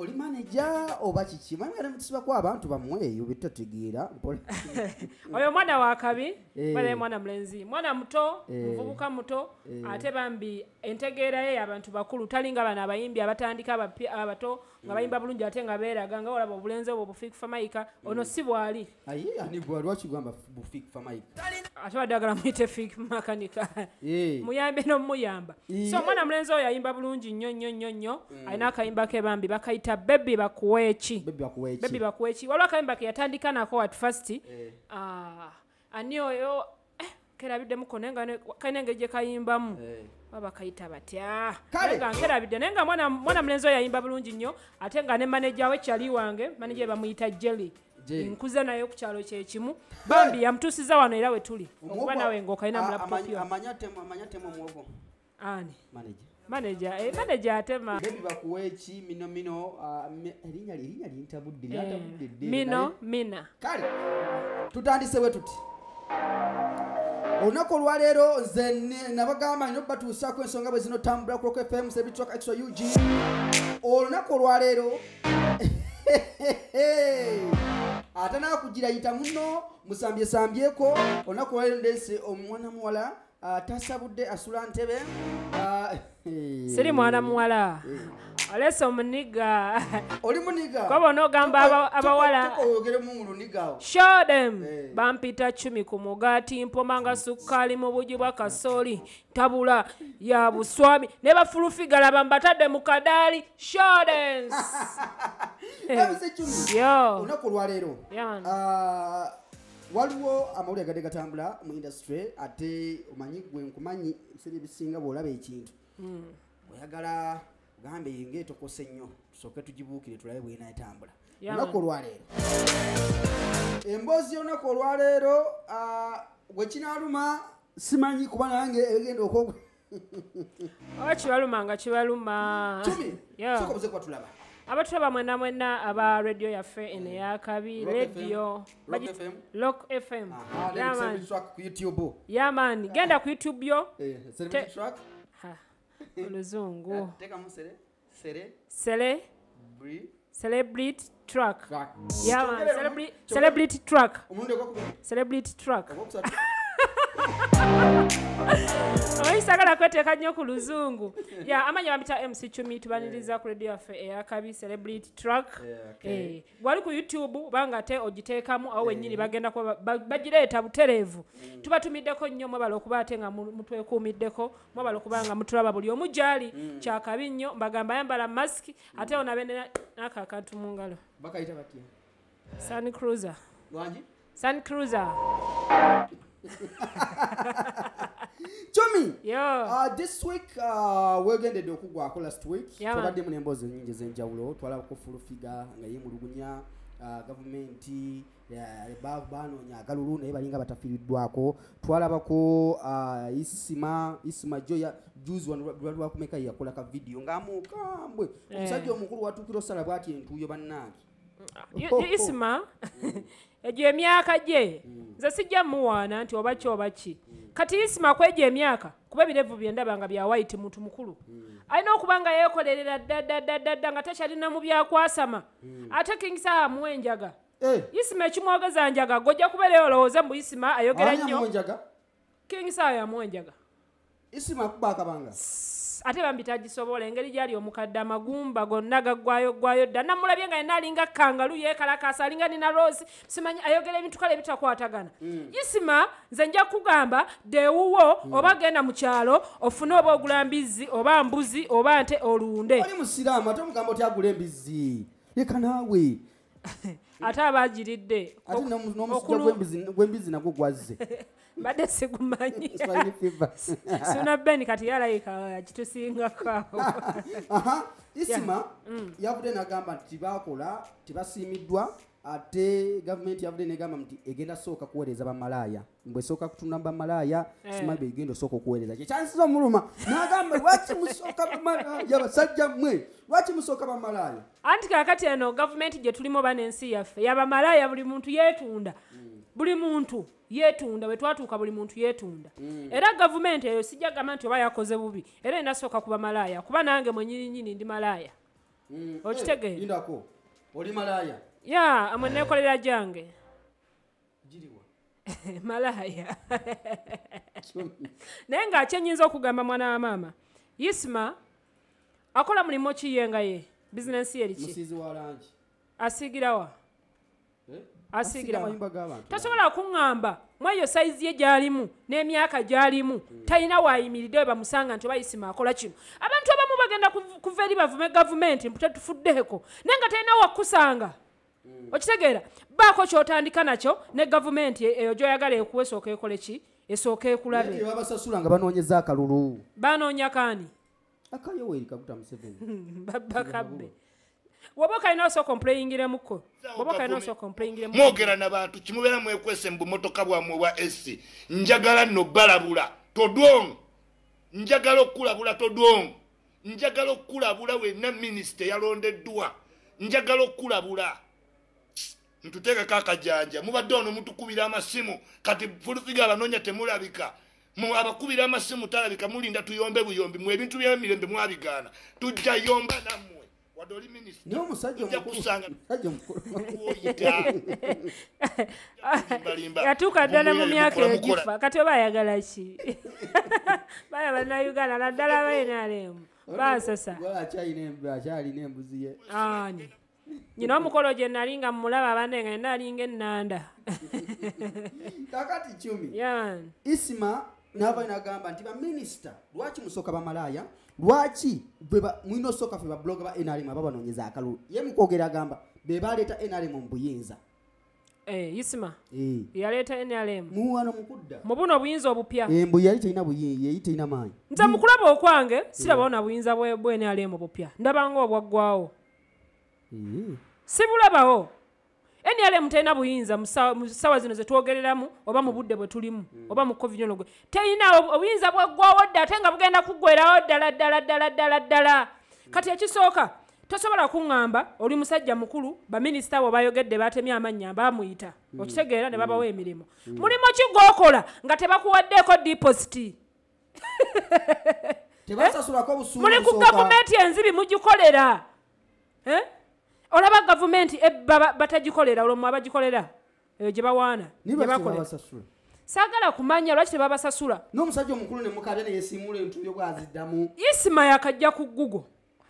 Oli manager oba kiki? Manyi nga mutusibako abantu bammwe eyo bitategeera. Oyo mwana wa kabi, bale mwana mulenzi, mwana muto, muvubuka muto, ate bambi entegeera ye abantu bakulu, talinga bana abayimbi abatandika abato nga bayimba bulungi ate nga beeraga nga olaba obulenzi obwo bufiik famaika, ono si bwali. Aye, ani bwali lwaki kugamba bufiik famaika? Ate badde agala muyite fiik makanika. Muyambe n'omuyamba. So omwana mulenzi oyo ayimba bulungi nnyo nnyo nnyo nnyo, alina akayimba ke bambi bakayita Baby Bakuweeki. Baby Bakuweeki. Baby Bakuweeki. Waliwo akayimba ke yatandika nako at first. Ani oyo kerabiddemuko naye nga kalina engeri gye kayimbamu. Baba kayita batya. Nga nkerabidde naye nga mwana mulenzi oyo ayimba bulungi nnyo, ate nga ne manager we kyali wange, manager bamuyita Jelly. Nkuze naye ku kyalo kye kimu. Bambi yamutuusiza wano era we tuli. Okuba nawe ng'okalina mu laptop yo. Amanya temo muwogo. Ani? Manager. Manager, manager atema. Baby Bakuweeki mino mino, erinnya lintabudde, lyatabudde dde. Mino mina. Kale tutandise bwe tuti. Olunaku olwaleero nze nabagamba nnyo batuusaako ensonga bwe zinotambula ku Rock FM, Celebrity Track Extra UG. Olunaku olwaleero ate naakugira yita muno musambyesambyeko. Olunaku olwaleero ndeese omwana muwala tasabudde asula ntebe. Siri mwana muwala. Olese omuniga. Oli muniga. Kwaba onoogamba abawala. Oyogere mu luniga awo. Show them. Bampita chumi ku mugaati, mpoma nga sukkaali mu bugi bwa kasooli, tabula ya buswami. Ne bafulufigala bambatadde mu kadaali. Show them. MC Chumi. Yo. Olunaku olwaleero. Waliwo amawulire agadde gatambula mu industry, ate omanyi gwe nkumanyi ebiseera ebisinga bw'olaba ekintu. Oyagala ogambe ng'etokose nnyo, tusooke tugibuukire tulabe bw'enaatambula. Olunaku olwaleero. Emboozi y'olunaku olwaleero gwe kinaaluma simanyi kuba nange egenda okwogwa. Oba kibaluma nga kibaluma. Chumi, sooka obuze kuba tulaba. Abatulaba mwenna mwenna aba radio yaffe eno eyakabi, radio Rock FM. Ku YouTube. Yeah man, genda ku YouTube yo. Celebrity Track. Oluzungu. Tekamu sere. Sele. Celebrity Track. Yeah man, Celebrity Track. Celebrity Track. Oyisagala kweteeka nnyo ku luzungu. Ya amanya bamita MC Chumi, tubaniriza ku radio yaffe eyakabi Celebrity Track. Wali ku YouTube banga ate ogiteekamu awo wennyini bagenda kuba bagireeta butereevu. Tubatumiddeko nnyo mwebale okuba ate nga mutwekuumiddeko, mwebale okuba nga mutulaba buli omu gy'ali. Kyakabi nnyo, mbagamba yambala mask ate onabe n'ako akantu mu ngalo. Bakayita batya? Sun Cruiser. Lwangi? Sun Cruiser. Chumi, yo. This week wegendedde okugwako last week. Twabaddemu n'emboozi nnyingi ez'enjawulo. Twalabako Full Figure nga yeemulugunya gavumenti banoonya akalulu naye balinga batafiiriddwako. Twalabako Isima Joya juzi wano lwakumeka yakola ka video ng'amukambwe. Omusajja omukulu watuukira osala bw'ati entuuyo bannange. Isima egyo emyaka gye nze sijja muwaana nti oba ki oba ki. Kati Isima kwegyo emyaka kuba ebirevu bye ndaba nga bya white muntu mukulu. Alina okuba nga yeekolerera dda dda dda dda nga takyalina mu byakwasama. Ate King Saha amuwa enjaga. Isima ekimwogeza njaga gojja kubeerayo olowooze mbu Isima ayogera nnyo. King Saha yamuwa enjaga. Isima akuba akabanga. Ate bambi tagisobola engeri gy'ali omukadde amagumba gonna gaggwayo ggwayo dda. Namulabye nga yenna alinga kangalu yeekalakaasa alinga Nina Rose, simanyi ayogera ebintu kale ebitakwatagana. Isima nze nja kugamba dewuwo oba genda mu kyalo ofune oba ogula mbizzi oba mbuzi oba nte olunde. Oli musiraamu ate omugamba oti agula embizzi. Leka naawe. Ate abagiridde. Ate n'omusujja gw'embizzi nagwo gwazze. Mbadde sigumanyi. Suna Ben kati yalayika kitusingako awo. Isima yavudde n'agamba nti tebaakola, tebasiimiddwa, ate gavumenti yavudde n'egamba nti egenda sooka kuweereza bamalaaya. Mbwe esooka kutunda bamalaaya, simanyi bwe egenda osooka okuweereza. Kye kyansiza omuluma. N'agamba lwaki musooka bamalaaya basajja mmwe? Lwaki musooka bamalaaya? Anti kaakati eno gavumenti gye tulimu oba n'ensi yaffe yabamalaaya, buli muntu yeetunda. Buli muntu yeetunda, bwe twatuuka buli muntu yeetunda. Era gavumenti eyo sijja gamba nti oba yakoze bubi, era enasooka kuba malaaya, kuba nange mwennyini nnyini ndi malaaya. Okitegeera? Lindako. Oli malaya? Ya, amwe neekolera gyange. Giriwa? Malaya. Naye nga kyenyinza okugamba mwana wa maama, Isma akola mulimu ki ye nga ye? Bizinensi ye eriki? Musiizi wa langi. Asiigirawa? Asiigirawa. Asiiga. Tasobola kuŋŋamba mweyo sayizi ye gy'alimu n'emyaka gy'alimu talina waayimiridde we bamusanga nti oba Isma akola kino. Abantu abamu bagenda kuva eri bavume gavumenti mbu tetufuddeeko naye nga talina wakusanga. Okitegeera? Baako ky'otandika nakyo ne gavumenti eyo gy'oyagala ekuwa esooka ekole ki? Esooka ekulabe. Naye babasasula nga banoonyeza akalulu. Banoonya kaani? Aka Yoweri Kaguta Museveni. Babba kabbe. Woba kalina osooka ompuleyingiremuko. Woba kalina osooka ompuleyingiremu. Mwogera n'abantu kimubeera mwekwese mu bumotoka bwammwe bwa SC. Njagala nno balabula todwong. Njagala okulabula todwong. Njagala okulabula wenna minisita yalondeddwa. Njagala okulabula. Ntuteekeko akajanja. Mubadde ono mutukubira amasimu. Kati Full Figure abanoonya temulabika. Mu abakubira amasimu talabika mulinda tuyombe buyombi. Mwe ebintu by'emirembe mwabigaana. Tujja yomba nammwe. Wadde oli minisita. Naye omusajja omukulu. Yatuuka ddala mu myaka egifa. Kati oba ayagala ki? Baya bannayuganda naddala aba NRM. Baasasa. Akyalina embuzi ye. Ani? Nyina omukolo gye nali nga mmulaba abanne nga yenna alinga ennanda. Kaakati Chumi. Isma n'ava n'agamba nti baminisita lwaki musooka bamalaaya? Lwaki mulina osooka ffe babuloga ba NRM ababanoonyeza akalulu? Ye mu kwogera agamba be baleeta NRM mu buyinza. Isma yaleeta NRM. Muwano mukudda. Mu buno obuyinza obupya. Mbu yali terina buyinza, yali terina maanyi. Nze mu kulaba okwange sirabawo na buyinza bwa NRM bupya. Ndaba ng'obwaggwawo. Sibulabawo. NRM terina buyinza mu ssaawa zino ze twogereramu oba mu budde bwe tulimu oba mu COVID ono. Terina obuyinza bwaggwawo dda ate nga bugenda kuggwerawo ddala ddala ddala ddala ddala. Kati ekisooka tosobola kuŋŋamba oli musajja mukulu baminisita abo bayogedde batemye amannya bamuyita. Okitegeera ne babawa emirimu. Mulimu ki gw'okola nga tebakuwaddeeko deposit? Tebasasulako busuulu. Muli ku gavumenti enzibi mugikolera. Olaba gavumenti ebba batagikolera olwo abagikolera eyo gye bawaana gye bakolera. Saagala kumanya lwaki tebabasasula. N'omusajja omukulu ne mukabya ne yeesiimuula entuuyo bw'aziddamu. Isma yakajja ku Google.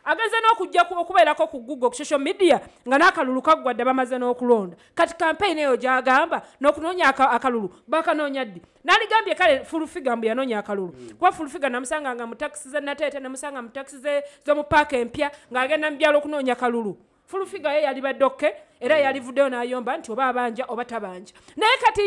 Ageze n'okujja okubeerako ku Google ku social media nga n'akalulu kaggwa dda bamaze n'okulonda. Kati campaign eyo gy'agamba n'okunoonya akalulu bakanoonya ddi? Naligambye kale Full Figure mbu yanoonya akalulu. Kuba Full Figure namusanga nga mu takisi ze Nateete, namusanga mu takisi ze z'omu paaka empya ng'agenda mu byalo okunoonya kalulu. Full Figure ye yalibadde okke era yalivuddeyo n'ayomba nti oba abanja oba tabanja. Naye kati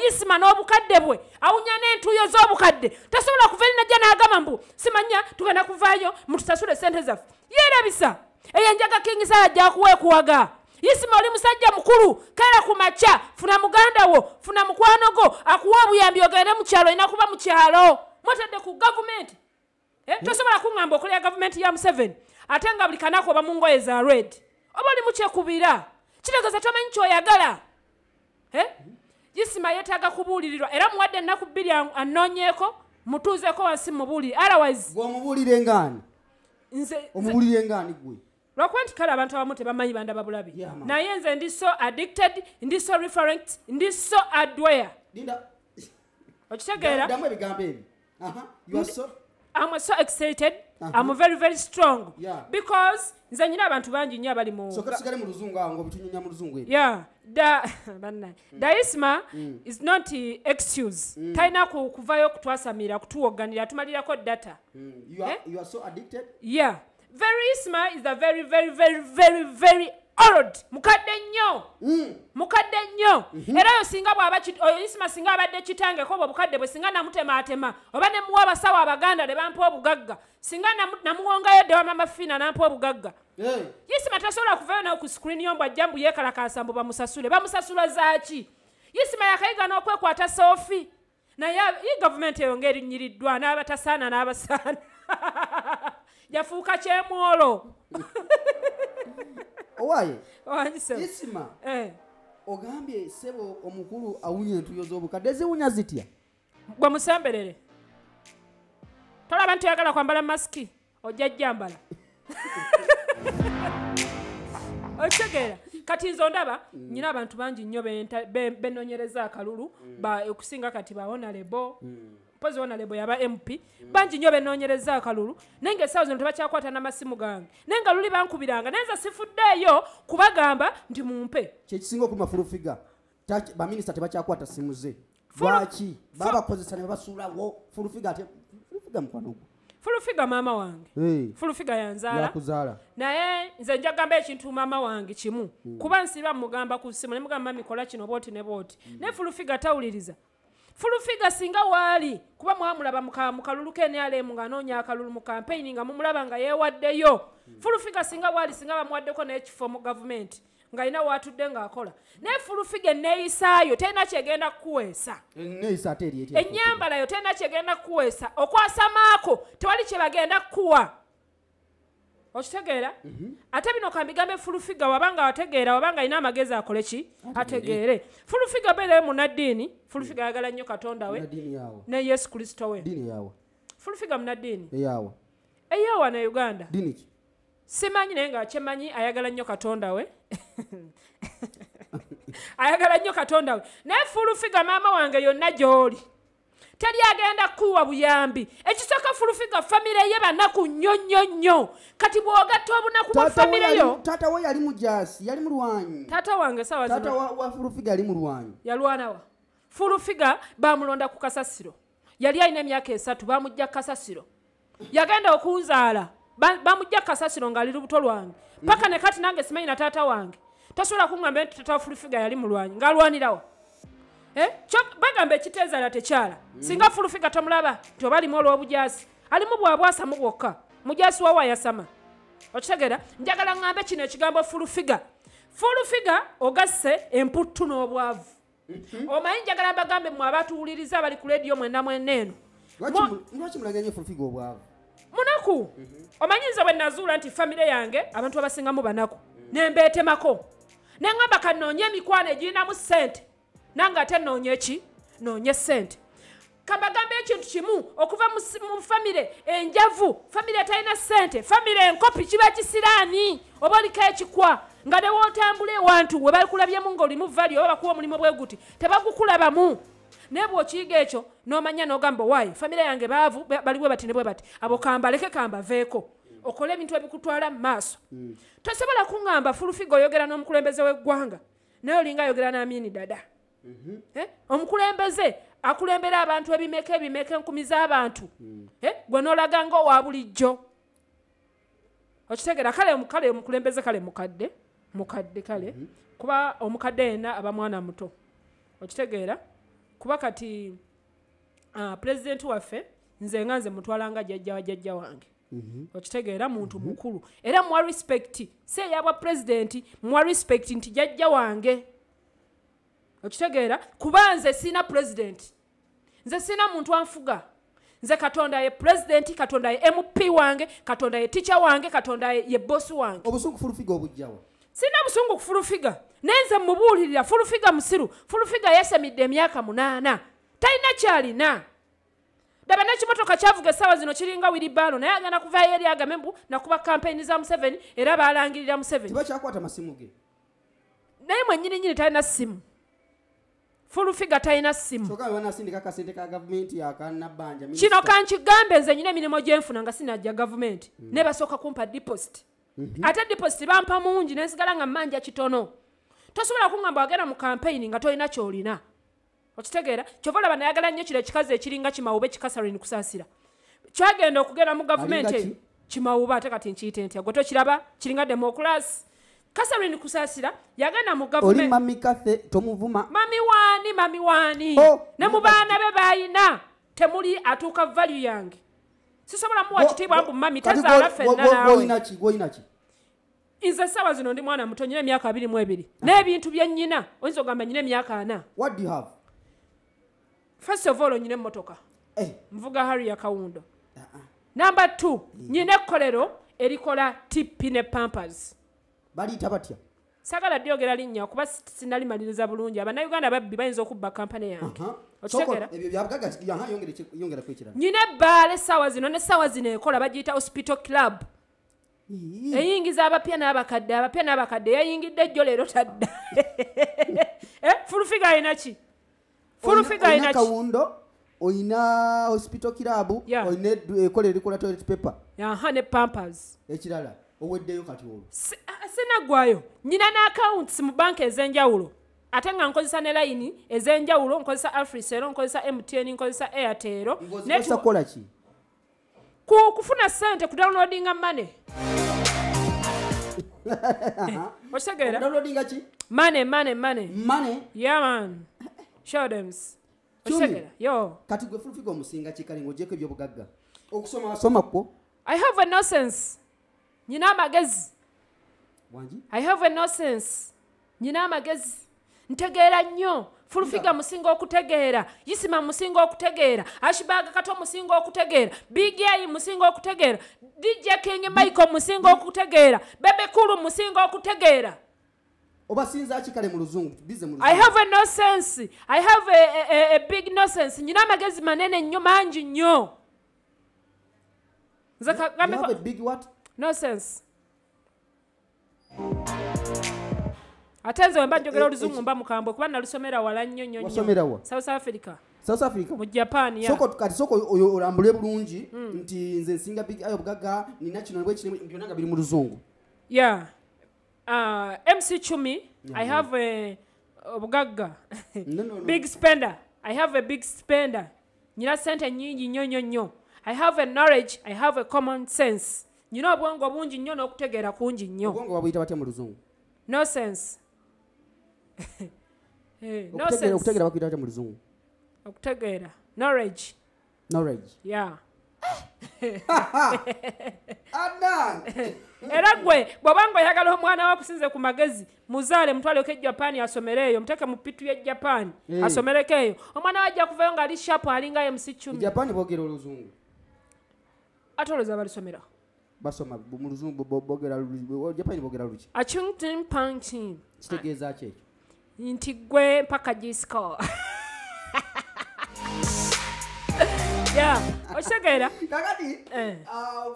Isma n'obukadde bwe awunya n'entuuyo z'obukadde tasobola kuva eri najja n'agamba mbu simanya tugenda kuvaayo mutusasule ssente zaffe. Yeerabisa eyo enjaga King Saha ajja kuwa ekuwaga. Isma oli musajja mukulu, keera ku makya, funa muganda wo, funa mukwano gwo akuwa obuyambi ogende mu kyalo, olina kuba mu kyalo. Mwetadde ku gavumenti. Tosobola kuŋŋamba okolera gavumenti ya Museveni ate nga buli kanaku oba mu ngoye za red. Oba oli mukyekubira kitegeeza tomanyi ky'oyagala. Isma yeetaaga kubuulirirwa era muwadde ennaku bbiri annoonyeeko mutuuzeeko wansi mubuulire. Otherwise gwe omubuulire ngaani? Nze omubuulire ngaani gwe? Lwakuba nti kale abantu abamu tebamanyi bandaba bulabi. Naye nze ndi so addicted, ndi so referent, ndi so adware. Okitegeera? Ddamu ebigambo ebyo. You are so I'm so excited. I'm very very strong. Because nze nyina abantu bangi nnyo abali mu So kasigale mu luzungu awo ng'obitunyumya mu luzungu ebyo. Yeah. Da Isma is not excuse. Talina kuvayo kutwasamira kutuwoganira tumalirako data. You are so addicted? Yeah. Very Isma is a very very very very very old. Mukadde nnyo. Mukadde nnyo. Era oyo singa bw'aba oyo Isma singa abadde kitange ko bukadde bwe singa namutemaatema oba ne muwa abasawo Abaganda ne bampa obugagga singa namuwongayo dde wa Mama Fina n'ampa obugagga. Isma tasobola kuvayo nawe ku screen yo mbu ajja mbu yeekalakaasa mbu bamusasule. Bamusasula zaaki? Isma yakayiga n'okwekwata Sophie. Naye ye gavumenti eyo ng'erinnyiriddwa n'abatasaana n'abasaana. Yafuuka kyemwolo. Owaye Isma ogambye ssebo omukulu awunya entuuyo z'obukadde ziwunya zitya? Gwe musemberere. Tolaba nti oyagala kwambala masiki ojja jjambala. Okitegeera? Kati nze ondaba nyina abantu bangi nnyo benonyereza akalulu, okusinga kati ba honorable, mpozi honorable yaba MP, bangi nnyo benonyereza akalulu, naye ng'essaawa zino tebakyakwata n'amasimu gange, naye nga luli bankubiranga, naye nze sifuddeeyo kubagamba nti mumpe. Kyekisinga okuluma Full Figure, baminisita tebakyakwata simu ze. Lwaki babakozesa ne babasuulawo? Full Figure ate Full Figure mukwano gwo. Full Figure maama wange. Full Figure yanzaala. Yakuzaala. Naye nze njagamba ekintu maama wange kimu. Kuba nsiba mugamba ku ssimu ne mugamba mami kola kino bw'oti ne bw'oti. Naye Full Figure tawuliriza. Full Figure singa waali kuba mwamulaba mu kalulu ke NRM ng'anoonya akalulu mu campaign nga mumulaba nga yeewaddeyo. Full Figure singa waali singa bamuwaddeko n'ekifo mu gavumenti ng'alina waatudde ng'akola. Naye Full Figure enneeyisaayo terina kyegenda kukuweesa. Enneeyisa ate eri etya? Ennyambala yo terina kyegenda kukuweesa. Okwasamaako tewali kye bagenda kukuwa. Okitegeera? Ate bino kambigambe Full Figure wabanga ategeera, wabanga alina amagezi akole ki? Ategeere. Full Figure beera munnaddiini, Full Figure ayagala nnyo Katonda we ne Yesu Kristo we. Ddiini yaawa. Full Figure munnaddiini. Eyaawa. Eyaawa ne Uganda. Ddiini ki? Simanyi naye nga kyemanyi ayagala nnyo Katonda we. Ayagala nnyo Katonda we. Naye Full Figure maama wange yonna gy'oli. Teri agenda kuwa buyambi. Ekisooka Full Figure famire ye banaku nnyo nnyo nnyo. Kati bw'ogatta obunaku bwa famire yo. Taata we yali mujaasi, yali mulwanyi. Taata wange sawa zino. Taata wa Full Figure yali mulwanyi. Yalwanawa. Full Figure bamulonda ku kasasiro. Yali alina emyaka 3 bamujja ku kasasiro. Yagenda okunzaala. Bamujja kasasiro ng'ali lubuto lwange. Paka ne kati nange simanyi na taata wange. Tosobola kuŋŋamba nti taata wa Full Figure yali mulwanyi. Ng'alwanirawa. Bagamba ekiteezaala tekyala. Singa Full Figure tomulaba nti oba alimu olw'obujaasi. Alimu bwabwasamu bwokka. Mujaasi wawa yasama. Okitegeera? Njagala ŋŋambe kino ekigambo Full Figure. Full Figure ogasse emputtu n'obwavu. Omanyi njagala mbagambe mmwe abatuwuliriza abali ku leediyo mwenna mwenna eno. Lwaki mulanya nnyo Full Figure obwavu? Munaku. Omanyi nze bwe nazuula nti famire yange abantu abasingamu banaku. Ne mbeetemako. Ne ŋŋamba kannoonye emikwano egirinamu ssente. Nange ate nnoonye ki? Nnoonye ssente. Kambagambe ekintu kimu, okuva mu famire enjavu, famire etalina ssente, famire enkopi kiba kisiraani, oba oliko ekikwa, nga ne w'otambula ewantu we bakulabyemu ng'olimu value oba bakuwa omulimu bwe guti, tebagukulabamu. Naye bw'okiyiga ekyo n'omanya n'ogamba waayi famire yange baavu, bali bwe bati ne bwe bati, abo kambaleke kambaveeko. Okole ebintu ebikutwala mu maaso. Tosobola kuŋŋamba Full Figure oyogera n'omukulembeze w'eggwanga, naye olinga ayogera n'Amini Dada. Omukulembeze akulembera abantu ebimeka ebimeka enkumi z'abantu, gwe n'olaga ng'owa bulijjo. Okitegeera? Kale omukulembeze kale mukadde, mukadde kale, kuba omukadde yenna aba mwana muto. Okitegeera? Kuba kati pulezidenti waffe nze nga nze mutwala nga jjajja wa jjajja wange. Okitegeera? Muntu mukulu. Era muwa respect, si eyabwa pulezidenti, muwa respect nti jjajja wange. Okitegeera? Kuba nze sina pulezidenti, nze sina muntu anfuga. Nze Katonda ye pulezidenti, Katonda ye MP wange, Katonda ye teacher wange, Katonda ye boss wange. Obusungu Full Figure obujjawa? Sina busungu ku Full Figure. Naye nze mubuulirira Full Figure musiru. Full Figure yasamidde emyaka 8. Talina kyalina. Daba n'ekimotoka kyavuga essaawa zino kiringa wheelbarrow, naye agenda kuvaayo eri agambe mbu nakuba campaign za Museveni era baalangirira Museveni. Tebakyakwata masimu ge. Naye mwennyini nnyini talina ssimu. Full Figure talina ssimu. Kyokka banasindika akasente ka gavumenti akanabbanja. Kino kankigambe nze nnyina emirimu gye nfuna nga sinajja gavumenti. Naye basooka kumpa deposit. Ate deposit bampa mungi ne nsigala nga mmanja kitono. Tosobola kuŋŋamba wagenda mu campaign nga tolina ky'olina. Okitegeera? Kyova olaba nayagala nnyo kino ekikazi ekiringa Kimawuba ekikasarini Kusaasira. Kyagenda okugenda mu gavumenti eyo. Kimawuba ate kati nkiyite ntya? Gwe tokiraba kiringa demokulasi. Kasarini Kusaasira yagenda mu gavumenti. Oli mami Kathe tomuvuma. Mami waani, mami waani. Ne mu baana be bayina temuli atuuka value yange. Sisobola muwa kitiibwa mbu mami tazaala ffenna naawe. Gw'olina ki? Nze essaawa zino ndi mwana muto, nnyina emyaka 22. N'ebintu bye nnyina oyinza okugamba nnyina emyaka 4. What do you have? First of all, nnyina emmotoka. Nvuga Harrier Kawundo. Number 2, nnyina ekkolero erikola TP ne Pampers. Baliyita batya? Saagala lyogera linnya kuba sinnalimaliriza bulungi. Abannayuganda babbi bayinza okubba kampani yange. Okitegeera? Ebyo byabugagga, yongera ku ekirala. Nnyina ebbaala essaawa zino n'essaawa zino ekola bagiyita Hospital Club. Eyingiza abapya n'abakadde, abapya n'abakadde. Yayingidde ejjo leero tadda. Full Figure alina ki? Full Figure alina ki? Kawundo, oyina hospital club, oyina ekola erikola toilet paper. Aha, ne Pampers. Ekirala oweddeyo kati olwo. Sinaggwayo. Nnyina ne accounts mu banka ez'enjawulo. Ate nga nkozesa ne line ez'enjawulo, nkozesa Africell, nkozesa MTN, nkozesa Airtel. Nkozesa kukola ki? Kufuna ssente, ku downloadinga money. Okitegeera? Downloadinga ki? Money, money, money. Money? Yeah, man. Show them. Okitegeera? Yo. Kati gwe Full Figure omusinga ki kale ng'ogyeko ebyobugagga? Okusoma wasoma kwo? I have a nonsense. Nnyina amagezi. Wangi? I have a nonsense. Nnyina amagezi. Ntegeera nnyo. Full Figure musinga okutegeera. Isima musinga okutegeera. Ashibag Kato musinga okutegeera. Big Eye musinga okutegeera. DJ King Michael musinga okutegeera. Bebe Cool musinga okutegeera. Obasinza ki kale mu luzungu? Bize mu luzungu. I have a nonsense. I have a big nonsense. Nnyina amagezi manene nnyo, mangi nnyo. You have a big what? Nonsense. Ate nze wemba njogera oluzungu mba mukambwe kuba nalusomera wala nnyo nnyo nnyo. Wasomera wa? South Africa. South Africa? Mu Japan, ya. Soko kati soko olambule bulungi nti nze nsinga Big Eye obugagga nina kino bwe kino byonna nga biri mu luzungu. Yeah. MC Chumi, I have a obugagga. No. Big spender. I have a big spender. Nina sente nnyingi nnyo nnyo nnyo. I have a knowledge, I have a common sense. Nina obwongo bungi nnyo n'okutegeera kungi nnyo. Obwongo babuyita batya mu luzungu? No sense. No sense. Okutegeera bakuyita batya mu luzungu? Okutegeera. Knowledge. Knowledge. Yeah. Adnan. Era gwe bw'obanga oyagala omwana wo akusinze ku magezi, muzaale mutwaleko e Japan asomereeyo, muteeke mu pitu y'e Japan asomereko eyo. Omwana we ajja kuvayo ng'ali sharp alinga MC Chumi. Japan boogera oluzungu. Ate olowooza balisomera? Basoma mu luzungu, boogera Japan boogera luki? Achungtin panchin. Kitegeeza ki ekyo? Nti gwe mpaka disco. Yeah, okitegeera? Kakati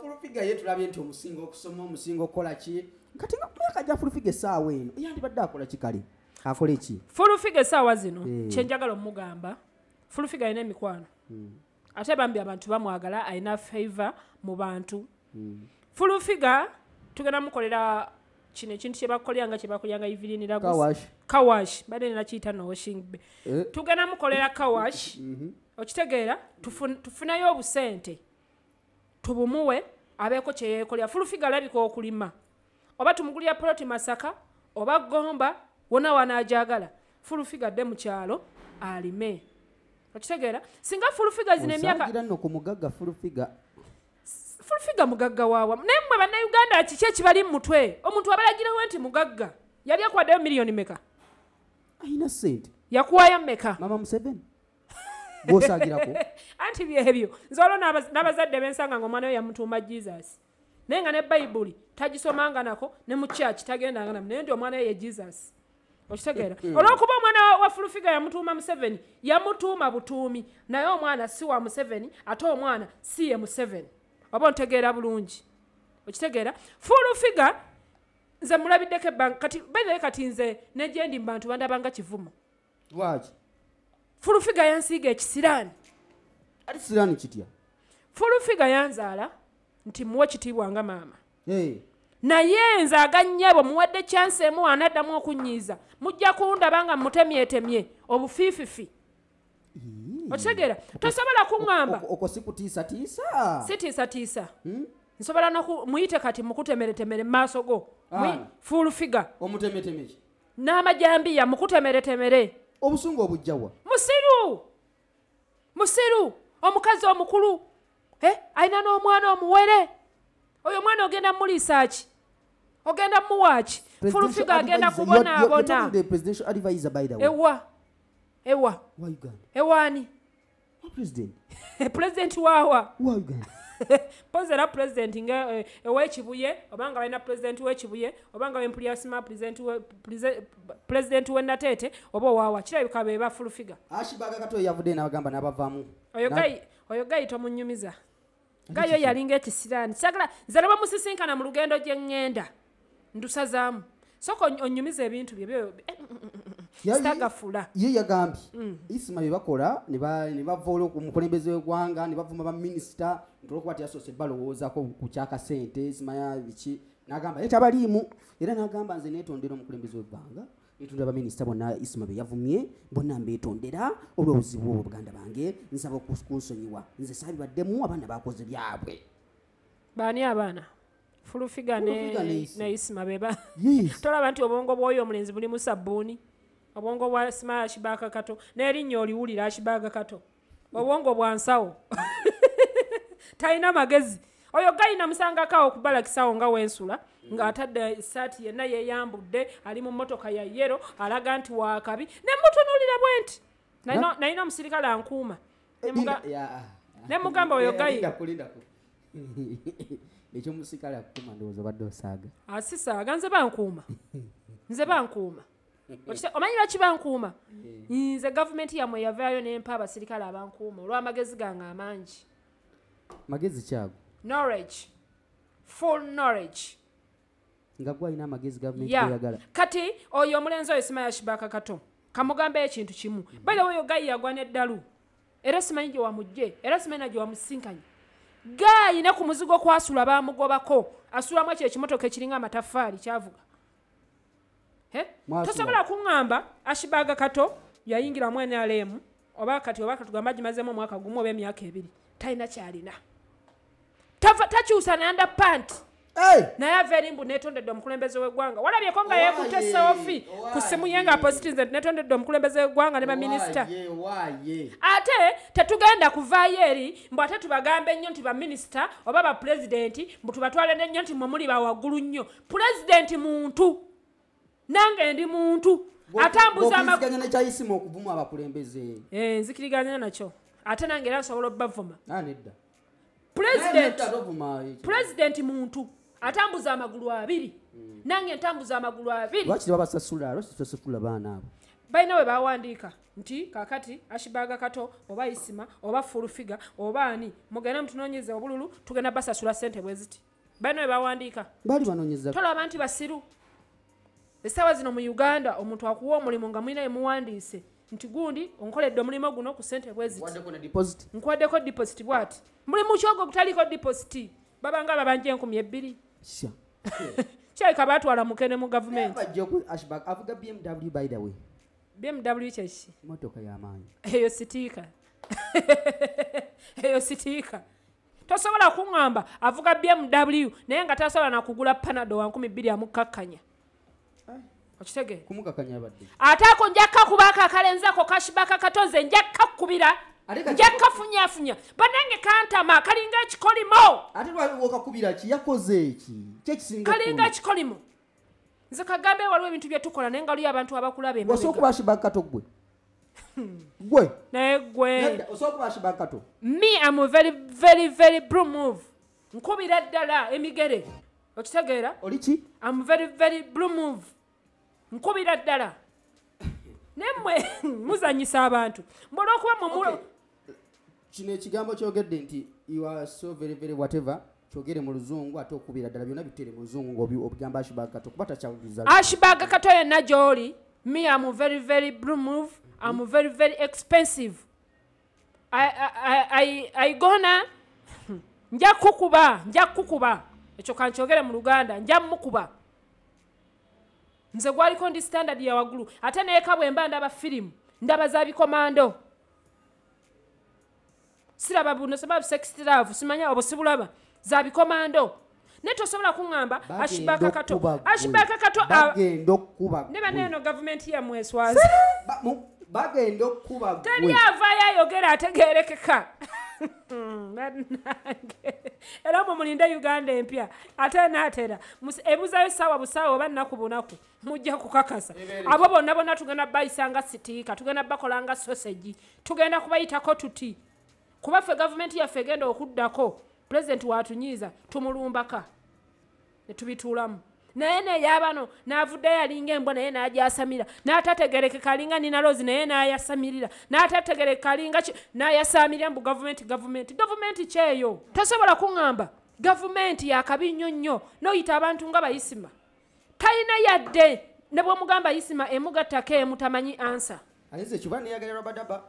Full Figure ye tulabye nti omusinga okusoma, omusinga okukola ki? Kati nga myaka gya Full Figure essaawa eno yandibadde akola ki kale? Akole ki? Full Figure essaawa zino kye njagala omugamba, Full Figure alina emikwano. Ate bambi abantu bamwagala, alina favor mu bantu. Full Figure tugenda mukolera kino ekintu kye bakolera nga kye bakolyanga Evelyn Lagos. Kawash. Badde nakiyita no washing. Tugenda mukolera kawash. Okitegeera? Tufunayo obusente tubumuwe abeeko kye yeekolera. Full Figure alabika okulima, oba tumugulira poloti Masaka oba Gomba, wonna wanaajagala. Full Figure adde mu kyalo alime. Okitegeera? Singa Full Figure zino emyaka osagira nno ku mugagga Full Figure. Full Figure mugagga waawa. Naye mmwe Bannayuganda kiki ekibali mu mutwe? Omuntu abalagirawo nti mugagga yali akuwaddeyo miliyoni meka? Alina ssente. Yakuwaayo mmeka? Mama Museveni gw'osaagirako. Anti byebyo. Nze olwo n'abazadde bensanga ng'omwana we yamutuuma Jesus. Naye nga ne Bayibuli tagisomanga nako, ne mu church tagendanga namu, naye ndi omwana we ye Jesus. Okitegeera? Olw'okuba omwana wa Full Figure yamutuuma Museveni, yamutuuma butuumi, naye omwana si wa Museveni, ate omwana si ye Museveni. Oba ontegeera bulungi? Okitegeera? Full Figure nze mulabiddeko ebbanga kati, by the way, kati nze ne gye ndi mu bantu bandabanga kivumo. Lwaki? Full Figure yansiiga ekisiraani. Ate kisiraani kitya? Full Figure yanzaala nti muwe kitiibwa nga maama. Naye nze agannyabo muwadde chance emu anaddamu okunnyiiza. Mujja kundaba nga mutemyetemye obufiififi. Okitegeera? Tosobola kuŋŋamba. Okwo si kutiisatiisa? Si tiisatiisa. Nsobola muyite kati mukutemeretemere mu maaso go. Full Figure. Omutemeteme ki? N'amajambiya mukutemeretemere. Obusungu obujjawa? Musiru! Musiru! Omukazi omukulu. Alina n'omwana omuwere. Oyo omwana ogenda muliisa ki? Ogenda muwa ki? Full Figure agenda kubonaabona. The presidential advisor, by the way. Ewa. Ewa. Wa Uganda. Ewaani? Wa president. President waawa? Wa Uganda. Mpozi era president nga ow'Ekibuye, obanga balina president w'Ekibuye, obanga w'Empulyasima president w'e Nateete, oba owaawa. Kirabika be ba Full Figure. Ashibag Kato yavudde n'abagamba n'abavaamu. Oyo gayi tomunnyumiza. Gayo yalinga ekisiraani. Sagala nze ne bamusisinkana mu lugendo gye ŋŋenda ndusazaamu. Sooka onyumize ebintu bye sitagafula. Ye yagambye Isma bye bakola ne bavoola omukulembeze w'eggwanga ne bavuma baminisita nti olwokuba teyasoose balowoozaako ku kyakasente simanya biki, n'agamba ye tabaliimu, era n'agamba nze neetondera omukulembeze w'eggwanga, neetondera baminisita bonna Isma be yavumye bonna mbeetondera olw'obuzibu obwo buganda bange, nsaba okunsonyiwa, nze saabibaddemu, abaana bakoze byabwe. Baani abaana? Full Figure ne Isma beba. Tolaba nti obwongo bw'oyo omulenzi bulimu sabbuuni, obwongo bwa Isma Ashibaka Kato n'erinnya oliwulira Ashibaka Kato, obwongo bwa nsawo. Talina magezi. Oyo gayina musangako awo kubalakisawo nga wensula ng'atadde essaati yenna yeeyambudde, ali mu mmotoka ya yero, alaga nti waakabi, ne mutunuulira bwe nti nalina omusirikale ankuuma. Ne mugamba oyo gayi ekyomusikale akukuuma ndowooza obadde osaaga. Asisaaga, nze bankuuma. Nze bankuuma. Omanyi lwaki bankuuma? Nze gavumenti yammwe yavaayo n'empa abasirikale abankuuma olw'amagezi gange amangi. Magezi kyago? Knowledge. Full knowledge. Nga gwe alina amagezi gavumenti eyagala. Kati oyo omulenzi oyo Isma Ashibaka Kato kamugambe ekintu kimu. By the way, oyo gayi yagwa n'eddalu, era simanyi gye wamugye, era simanyi na gye wamusinkanye. Gayi ne ku muzigo kwasula baamugobako, asulamu ekyo ekimotoka ekiringa amataffaali kyavuga. Tosobola kuŋŋamba Ashibaka Kato yayingiramu NRM oba kati oba katugamba agimazeemu omwaka gumu oba emyaka 2, talina kyalina. Takyusa nanda panti. Naye ava eri mbu neetondedde omukulembeze w'eggwanga. Walabyeko nga yeekutte selfie ku ssimu ye nga apositinze nti neetondedde omukulembeze w'eggwanga ne baminisita. Ate tetugenda kuvaayo eri mbu ate tubagambe nnyo nti baminisita oba bapulezidenti mbu tubatwale nnyo nti mmwe muli bawaggulu nnyo. Pulezidenti muntu, nange ndi muntu. Atambuza amakuganya nekya Isma okuvuma abakulembeze. Nzikiriganya nakyo. Ate nange era nsobola obbavuma. Nedda. Pulezidenti muntu atambuza amagulu 2, nange ntambuza amagulu 2. Lwaki babasasula? Lwaki tusasula baana abo? Balina we bawandiika nti kaakati Ashibaka Kato oba Isma oba Full Figure oba ani mugende mutunoonyeze obululu, tugenda basasula ssente bwe ziti. Balina we bawandiika. Baali banoonyeza. Tolaba nti basiru. Essaawa zino mu Uganda omuntu akuwa omulimu nga mulina emuwandiise nti gundi onkoledde omulimu guno ku ssente bwe ziti. Nkwaddeko deposit bw'ati. Mulimu ki ogwo gutaliiko deposit? Babanga babanja 2000. Kyaleka baatwala mukene mu gavumenti. Avuga BMW by the way. BMW kyeki? Mmotoka y'amaanyi. Eyo sitiika. Eyo sitiika. Tosobola kuŋŋamba avuga BMW naye nga tasobola na kugula Panado wa 2000 amukkakkanya. Okitegeera? Kumukakkanya abadde. Ate ako nja kkakubaako akalenzi ako Kashibaka Kato, nze nja kkakkubira. Nja kkafunyafunya. Bannange kantama kalinga ekikolimo. Ate lwakakubira ki? Yakoze eki? Kyekisinga kalinga ekikolimo. Nze kagambe waliwo ebintu bye tukola naye nga waliyo abantu abakulaba emabega. Osobola okuba Ashibaka Kato ggwe? Ggwe? Naye ggwe. Osobola okuba Ashibaka Kato? Me, I'm a very, very, very blue move. Nkubira ddala emigere. Okitegeera? Oli ki? I'm very, very blue move. Nkubira ddala. Nemmwe muzanyisa abantu. Mbw'olwokuba mmwe Kino ekigambo kyogedde nti you are so very very whatever, kyogere mu luzungu ate okubira ddala byonna bitere mu luzungu ng'obigamba Ashibaka Kato kuba takyawuliriza. Ashibaka Kato yenna gy'oli, me I'm very very blue move, I'm very very expensive. I gonna nja kukuba. Ekyo kankyogere mu Luganda, nja mukuba. Nze gwaliko ndi standard ya waggulu. Ate neeka bwe mba ndaba firimu, ndaba za bikomando. Siraba buno sababu sex love, simanya obo sibulaba za bikomando. Naye tosobola kuŋŋamba Ashibaka Kato. Ashibaka Kato bagenda okukuba. Ne baneno gavumenti yammwe eswaza. Bagenda okukuba gwe. Teri avaayo ayogera ategeerekeka. Bannange. Era mwe mulinde Uganda empya. Ate naatera ebuzayo ssaawa busaawa oba nnaku bunaku mujja kukakasa. Abo bonna bonna tugenda bayisanga sitiika, tugenda bakolanga sausage, tugenda kubayitako tuti. Kuba ffe gavumenti yaffe egenda okuddako, pulezidenti watunyiiza tumulumbaka ne tubituulamu. Naye neyabano n'avuddeyo alinga embwa naye n'agyasamira, n'atategerekeka alinga Nina Rose naye n'ayasamirira, n'atategerekeka alinga n'ayasamirira mbu gavumenti gavumenti gavumenti kyeyo. Tosobola kuŋŋamba gavumenti yakabi nnyo nnyo n'oyita abantu nga bayisima. Talina yadde ne bw'omugamba yisima emugattako emu tamanyi ansa. Ayinza ekiba neyagala Rabadaba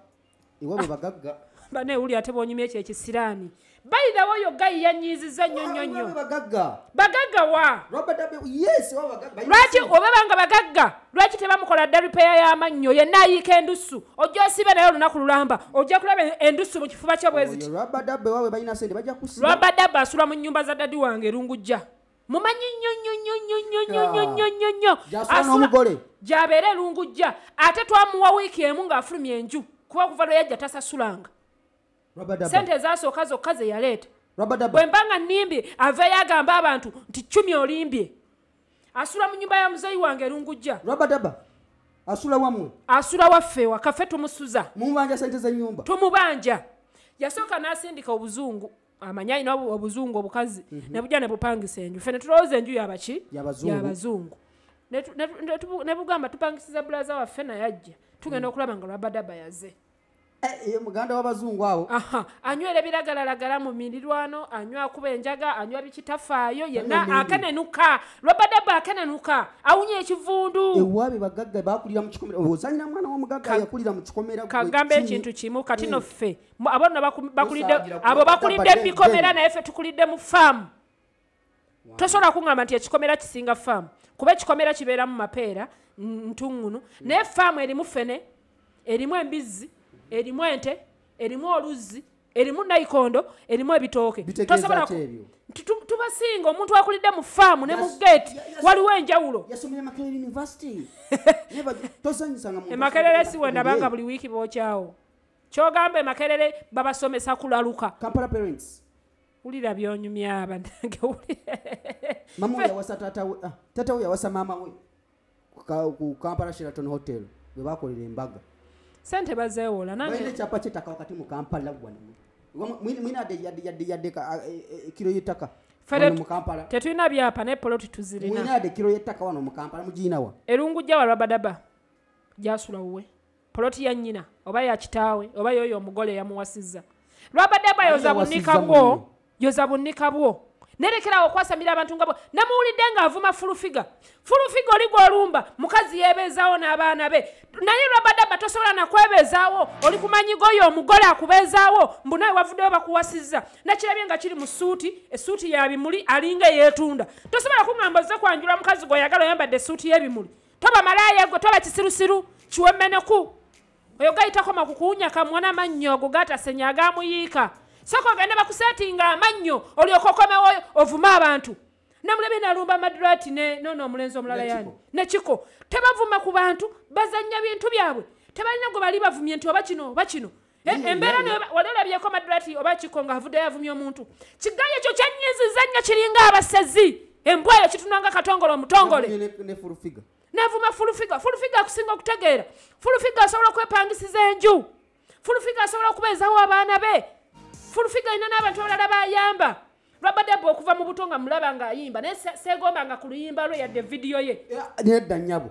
ewaabwe bagagga. Banewuli ate bw'onyumya ekyo ekisiraani. By the way, oyo guy yanyiizizza nnyo nnyo nnyo. Bagagga. Bagagga wa? Rabadaba, yes, ewaabwe bagagga. Lwaki oba banga bagagga? Lwaki tebamukola dda repair y'amannyo? Yenna ayiika endusu. Ojja osibe naye olunaku lulamba. Ojja kulaba endusu mu kifuba kye bwe ziti. Oyo Rabadaba ewaabwe balina ssente bajja kusiba. Rabadaba asula mu nnyumba za daddy wange Erungujja. Mumanyi nnyo nnyo nnyo nnyo nnyo nnyo nnyo nnyo nnyo. Gy'asula n'omugole. Gy'abeera Erungujja. Ate twamuwa wiiki emu ng'afulumya enju. Kuba okuva lwe yajja tasasulanga. Sente ezasooka zokka ze yaleeta. Bwe mba nga nnimbye aveeyo agamba abantu nti Chumi olimbye. Asula mu nnyumba ya muzeeyi wange Erungujja. Rabadaba asula wammwe. Asula waffe waka ffe tumusuza. Mumubanja sente z'ennyumba. Tumubanja. Yasooka n'asindika obuzungu. Amanyi alina obuzungu obukazi. Ne bujja ne bupangisa enju. Ffe ne tulowooza enju yabaki? Y'abazungu. Ne bugamba tupangisiza bulaza waffe naye ajja. Tugenda okulaba nga Rabadaba yaze. Muganda w'abazungu awo. Anywera ebiragalalagala mu mirirwano, anywa akuba enjaga, anywa bikitafaayo, yenna akenenuka. Rabadaba akenenuka, awunya ekivundu. Ewaabwe bagagga baakulira mu kikomera. Ozannya mwana w'omugagga yakulira mu kikomera. Kagambe ekintu kimu kati no ffe. Abo nno bakulidde, abo bakulidde mu bikomera naye ffe tukulidde mu faamu. Tosobola kuŋŋamba nti ekikomera kisinga faamu. Kuba ekikomera kibeera mu mapeera, ntuŋŋunu. Naye faamu erimu ffene, erimu embizzi, erimu ente, erimu oluzzi, erimu nayikondo, erimu ebitooke. Tosobola tubasinga omuntu akulidde mu faamu ne mu gate waliwo enjawulo. Yasomera Makerere University. E Makerere si wenda banga buli wiiki bookyawo. Kyogamba e Makerere babasomesa kulaluka. Kampala parents. Wulira by'onyumya bannange wulira. Mama we yawasa taata we, taata we yawasa maama we ku Kampala Sheraton Hotel bwe bakolera embaga. Sente bazeewola nange. Balina ekyapa ky'ettaka wakati mu Kampala wano. Mwina yadde kiro y'ettaka wano mu Kampala. Tetulina byapa naye poloti tuzirina. Mwina yadde kiro y'ettaka wano mu Kampala mugirina wa? Erungujja wa Rabadaba gy'asula wuwe. Poloti ya nnyina oba ya kitaawe oba y'oyo omugole yamuwasizza. Rabadaba yoza bunnika bwo, yoza bunnika bwo. Nerekerawo okwasamira abantu nga bo. Namuwulidde ng'avuma Fulufiga. Fulufiga oli gw'olumba, mukazi yeebeezaawo n'abaana be. Naye Rabadaba tosobola na kwebeezaawo, oli ku manyi g'oyo omugole akubeezaawo, mbu nawe wavuddeyo bakuwasizza. Nakirabye nga kiri mu ssuuti, essuuti ya bimuli alinga eyeetunda. Tosobola kuŋŋamba ozze kwanjula mukazi gw'oyagala oyambadde essuuti y'ebimuli. Toba malaaya gwe, toba kisirusiru, kiwemmeneku. Oyo gayitakoma ku kuwunya kamwa n'amannyo ago gatasenya agamuyiika. Sooka ogende bakusetinga amannyo olyoke okomewo ovume abantu. Namulabye n'alumba Madrati ne nono omulenzi omulala yani ne Kiko. Tebavuma ku bantu, bazannya bintu byabwe. Tebalina gwe bali bavumye nti oba kino oba kino. Embeera wali olabyeko Madrati oba Kiko ng'avuddeyo avumye omuntu. Kigayo ekyo kyannyiizizza nnyo kiringa abasezi. Embwa eyo kitunanga katongole omutongole. Ne Fulufiga. Navuma Fulufiga. Fulufiga akusinga okutegeera. Fulufiga asobola okwepangisiza enju. Fulufiga asobola okubeezawo abaana be. Fulufiga alina n'abantu abalala bayamba. Rabadaba okuva mu buto nga mulaba ng'ayimba naye seegombanga ku luyimba lwe yadde vidiyo ye. Nedda nnyabo.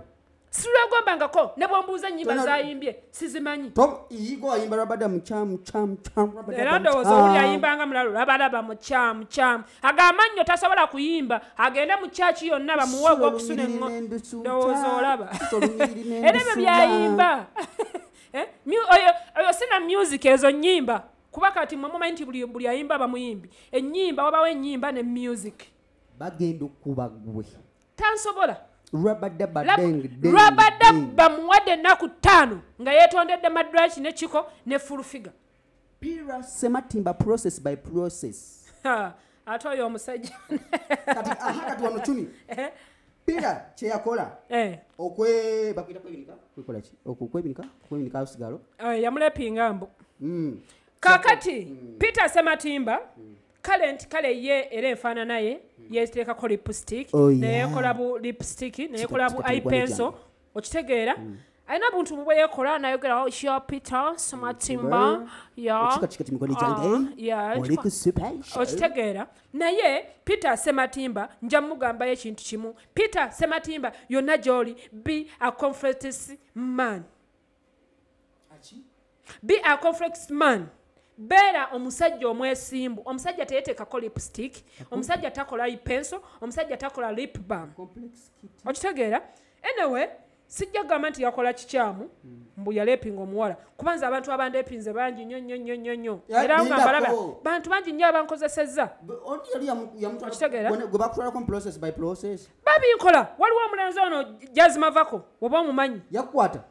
Sirwegombangako ne bw'ombuuza ennyimba z'ayimbye sizimanyi. Igo ayimba Rabadaba mukyamu kyamu kyamu. Era ndowooza owuli ayimbanga mulalo Rabadaba mukyamu kyamu. Ag'amannyo tasobola kuyimba agende mu kyaki yonna bamuwe ogw'okusuna engo. Ndowooza olaba. Era ebyo by'ayimba. Oyo sina music ezo nnyimba. Kuba kati mwe mumanyi nti buli ayimba bamuyimbi. Ennyimba wabawo ennyimba ne music. Bagenda okuba ggwe. Tansobola. Rabadaba deng deng. Rabadaba muwadde ennaku 5 nga yeetondedde Madraki ne Kiko ne Fulufiga. Pira Sematimba process by process. Ate oyo omusajja. Kati aha kati wano Chumi. Pira kye yakola. Bakuyita kwebinika? Kwekola ki? Okukwebinika? Kwebinika osigalo. Yamulepinga mbu. Kakati Peter Sematimba current kale ye era enfaanana ye yeeteekako lipstick, neyekola bu lipstick, neyekola bu eye pencil, okitegeera. Alina buntu bwe yekola nayogera sha Peter Sematimba ya okitegeera. Naye Peter Sematimba nja mugambayo ekintu kimu. Peter Sematimba yonna gy'oli, be a conference man. Be a conference man. Beera omusajja omwesimbu. Omusajja teyeteekako lipstick, omusajja takola pencil, omusajja takola lip balm. Okitegeera? Anyway, sijja kugamba nti yakola kikyamu mbu yalepinga omuwala, kubanza abantu abandepinze bangi nnyo nnyo nnyo nnyo nnyo, era nga mbalaba bantu bangi nnyo abankozesezza. Okitegeera? Babinkola. Waliwo omulenzi ono Jazmavako, oba omumanyi, yakukwata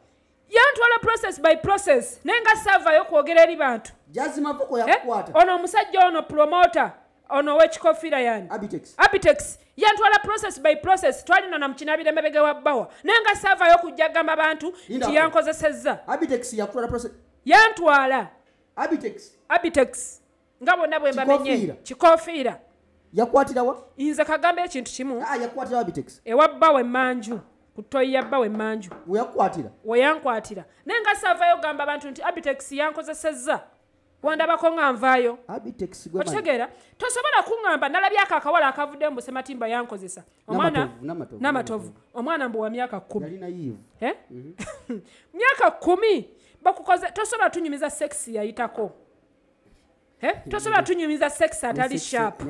yantwala process by process, naye nga saavayo kwogera eri bantu. Ono omusajja ono promoter ono ow'ekikofiira yani Abitex yantwala process by process. Twalina na mukinabira emabega wa bbawa, naye nga saavayo kujja gamba bantu nti yankozesezza. Yantwala Abitex nga bonna bwe mbamenye kikofiira. Yakwatirawa? Nze kagamba ekintu kimu. Yakwatirawa Abitex ewa bbawa emmanju, ku ttoyi ya bbawa emmanju weyakukwatira, weyankwatira, naye nga saavayo gamba abantu nti Abitex yankozesezza. Wandabako nga nvaayo. Okitegeera? Tosobola kuŋŋamba nalabye ako akawala akavudde mbu Sematimba yankozesa. Omwana Namatovu, omwana mbu wa myaka 10. Myaka 10 bakukoze. Tosobola tunyumiza sex yayitako. Tosobola tunyumiza sex atali sharp.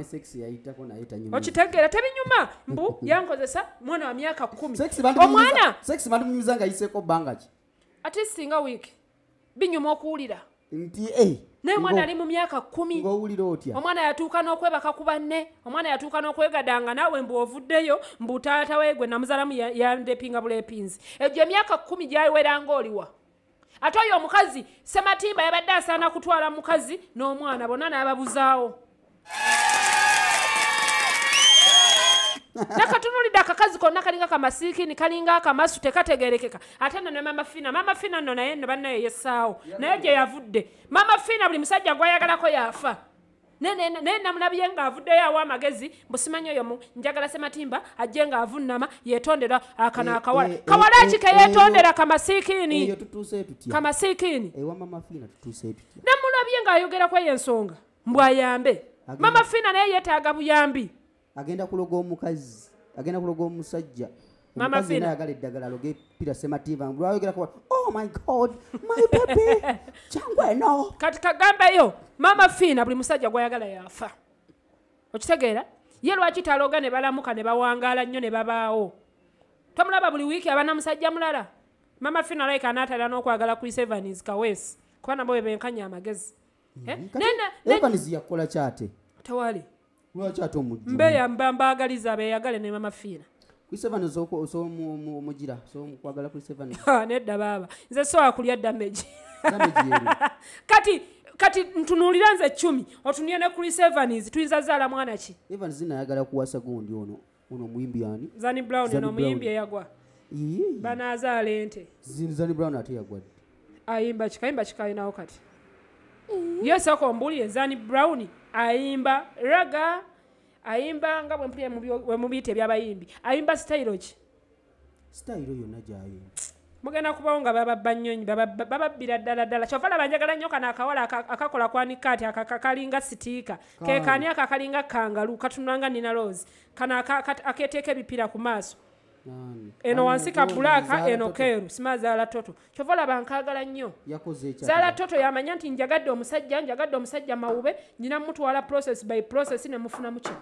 Okitegeera? Tebinyuma mbu yankozesa mwana wa myaka 10. Omwana sex bantu munyumiza nga yiseko bbanga ki? Ate singa week binyuma okuwulira nti naye omwana ali mu myaka 10. Ng'owulira otya? Omwana yatuuka n'okwebaka ku banne, omwana yatuuka n'okwegadanga, naawe mbu ovuddeyo mbu taata we gwe namuzalamu yandepinga bulepinzi. Egyo emyaka 10 gyawera ng'oliwa. Ate oyo omukazi Sematimba yabadde asaana kutwala mukazi n'omwana bonna n'ababuzaawo. Nakatunulidde akakazi konna kalinga kamasiikini, kalinga akamasu, tekategerekeka. Ate nno ne Mama Fina, Mama Fina nno naye nno bannaye yessaawo, naye gye yavudde. Mama Fina buli musajja gw'ayagalako yafa. Naye namulabye ng'avuddeyo awa amagezi, mbu simanyi oyo njagala Sematimba ajje ng'avunnama yeetondera akano akawala. Kawala ki ke yeetondera? Kamasiikini. Kamasiikini. Namulabye ng'ayogerako eyo ensonga mbu ayambe. Mama Fina naye yeetaaga buyambi. Agenda kuloga omukazi, agenda kuloga omusajja. Mama Fina ayagala eddagala aloge Peter Sematimba. Lwayogerako, oh my God, my baby, kyangwe no. Kati kagambeyo Mama Fina buli musajja gw'ayagala yafa. Okitegeera? Ye lwaki taloga ne balamuka ne bawangaala nnyo ne babaawo? Tomulaba buli wiiki aba na musajja mulala. Mama Fina like anaatera n'okwagala Chris Evans Kaweesi, kuba nabo benkanya amagezi. Evans yakola kyate? Tewali. Lwaki ate omujju? Mbeeya mbaagaliza beeyagale ne Mama Fina. Chris Evans omugira, so mukwagala Chris Evans. Nedda baaba. Nze sobola kulya damage. Kati ntunuulira nze Chumi, otunulire ne Chris Evans, tuyinza zaala mwana ki? Evans nayagala kuwasa gundi ono, ono muyimbi ani? Zani Brown ono muyimbi eyagwa. Banaazaala ente. Zani Brown ate yagwa ddi? Ayimba ki? Kayimba ki kalinawo kati? Ye sooka ombuulire. Zani Brown ayimba raga, ayimba nga bwe mpulira bwe mubiyita ebyabayimbi. Ayimba sitayiro ki? Sitayiro yonna gy'ayimba. Mugenda kubawo nga bababba nnyonyi, bababbira ddala ddala. Kyova laba njagala nnyo kano akawala akakola kwanika ati akalinga sitiika. Ke kaani ako akalinga kangalu, katunula nga Nina Rose. Kano akeeteeka ebipiira ku maaso. Eno wansi ka black, eno keeru, simanyi Zaala Toto. Kyova laba nkaagala nnyo. Zaala Toto yamanya nti njagadde omusajja mawube, nnyina mutwala process by process ne mufunamu kino.